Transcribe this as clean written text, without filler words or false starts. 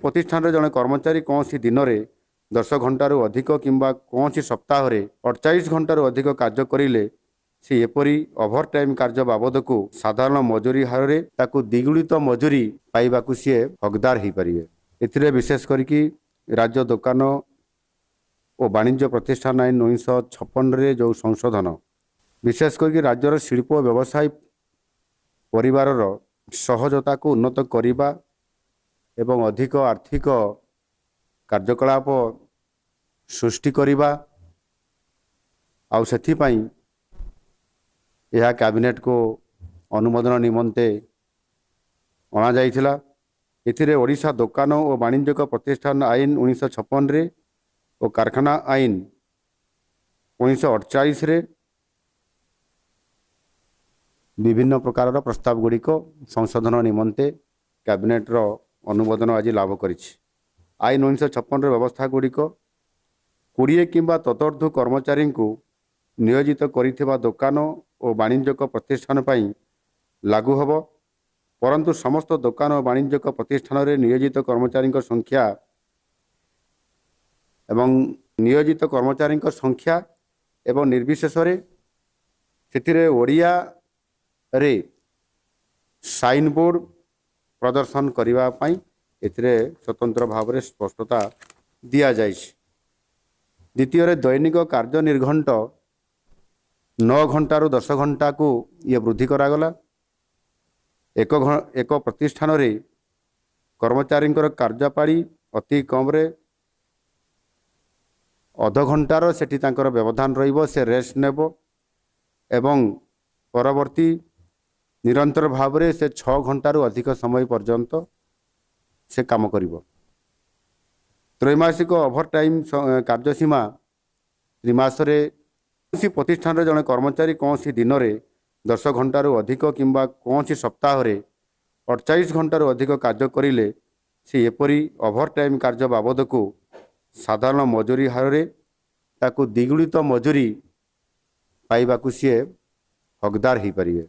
ପ୍ରତିଷ୍ଠାନରେ ଜଣେ କର୍ମଚାରୀ କୌଣସି ଦିନରେ 10 ଘଣ୍ଟାରୁ ଅଧିକ କିମ୍ବା କୌଣସି ସପ୍ତାହରେ 48 ଘଣ୍ଟାରୁ ଅଧିକ କାର୍ଯ୍ୟ କରିଲେ, ସେ ଏପରି ଓଭର ଟାଇମ୍ କାର୍ଯ୍ୟ ବାବଦକୁ ସାଧାରଣ ମଜୁରୀ ହାରରେ ତାକୁ ଦ୍ୱିଗୁଣିତ ମଜୁରୀ ପାଇବାକୁ ସିଏ ହକଦାର ହେଇପାରିବେ। ଏଥିରେ ବିଶେଷ କରିକି ରାଜ୍ୟ ଦୋକାନ ଓ ବାଣିଜ୍ୟ ପ୍ରତିଷ୍ଠାନ ଆଇନ 1956ରେ ଯେଉଁ ସଂଶୋଧନ, ବିଶେଷ କରିକି ରାଜ୍ୟର ଶିଳ୍ପ ଓ ବ୍ୟବସାୟ ପରିବାରର ସହଜତାକୁ ଉନ୍ନତ କରିବା ଏବଂ ଅଧିକ ଆର୍ଥିକ କାର୍ଯ୍ୟକଳାପ ସୃଷ୍ଟି କରିବା, ଆଉ ସେଥିପାଇଁ ଏହା କ୍ୟାବିନେଟକୁ ଅନୁମୋଦନ ନିମନ୍ତେ ଅଣାଯାଇଥିଲା। ଏଥିରେ ଓଡ଼ିଶା ଦୋକାନ ଓ ବାଣିଜ୍ୟିକ ପ୍ରତିଷ୍ଠାନ ଆଇନ 1956ରେ ଓ କାରଖାନା ଆଇନ 1948ରେ ବିଭିନ୍ନ ପ୍ରକାରର ପ୍ରସ୍ତାବ ଗୁଡ଼ିକ ସଂଶୋଧନ ନିମନ୍ତେ କ୍ୟାବିନେଟର ଅନୁମୋଦନ ଆଜି ଲାଭ କରିଛି। ଆଇନ 1956ର ବ୍ୟବସ୍ଥା ଗୁଡ଼ିକ 20 କିମ୍ବା ତଦୋର୍ଦ୍ଧ୍ୱ କର୍ମଚାରୀଙ୍କୁ ନିୟୋଜିତ କରିଥିବା ଦୋକାନ ଓ ବାଣିଜ୍ୟିକ ପ୍ରତିଷ୍ଠାନ ପାଇଁ ଲାଗୁ ହେବ। ପରନ୍ତୁ ସମସ୍ତ ଦୋକାନ ଓ ବାଣିଜ୍ୟିକ ପ୍ରତିଷ୍ଠାନରେ ନିୟୋଜିତ କର୍ମଚାରୀଙ୍କ ସଂଖ୍ୟା ଏବଂ ନିୟୋଜିତ କର୍ମଚାରୀଙ୍କ ସଂଖ୍ୟା ଏବଂ ନିର୍ବିଶେଷରେ ସେଥିରେ ଓଡ଼ିଆରେ ସାଇନବୋର୍ଡ଼ ପ୍ରଦର୍ଶନ କରିବା ପାଇଁ ଏଥିରେ ସ୍ୱତନ୍ତ୍ର ଭାବରେ ସ୍ପଷ୍ଟତା ଦିଆଯାଇଛି। ଦ୍ୱିତୀୟରେ, ଦୈନିକ କାର୍ଯ୍ୟ ନିର୍ଘଣ୍ଟ 9 ଘଣ୍ଟାରୁ 10 ଘଣ୍ଟାକୁ ଇଏ ବୃଦ୍ଧି କରାଗଲା। ଏକ ପ୍ରତିଷ୍ଠାନରେ କର୍ମଚାରୀଙ୍କର କାର୍ଯ୍ୟପାଳି ଅତି କମରେ ଅଧଘଣ୍ଟାର ସେଠି ତାଙ୍କର ବ୍ୟବଧାନ ରହିବ। ସେ ରେଷ୍ଟ ନେବ ଏବଂ ପରବର୍ତ୍ତୀ ନିରନ୍ତର ଭାବରେ ସେ 6 ଘଣ୍ଟାରୁ ଅଧିକ ସମୟ ପର୍ଯ୍ୟନ୍ତ ସେ କାମ କରିବ। ତ୍ରୈମାସିକ ଓଭର ଟାଇମ୍ କାର୍ଯ୍ୟସୀମା ତ୍ରିମାସରେ କୌଣସି ପ୍ରତିଷ୍ଠାନରେ ଜଣେ କର୍ମଚାରୀ କୌଣସି ଦିନରେ 10 ଘଣ୍ଟାରୁ ଅଧିକ କିମ୍ବା କୌଣସି ସପ୍ତାହରେ 48 ଘଣ୍ଟାରୁ ଅଧିକ କାର୍ଯ୍ୟ କରିଲେ, ସେ ଏପରି ଓଭର ଟାଇମ୍ କାର୍ଯ୍ୟ ବାବଦକୁ ସାଧାରଣ ମଜୁରୀ ହାରରେ ତାକୁ ଦ୍ୱିଗୁଣିତ ମଜୁରୀ ପାଇବାକୁ ସିଏ ହକଦାର ହେଇପାରିବେ।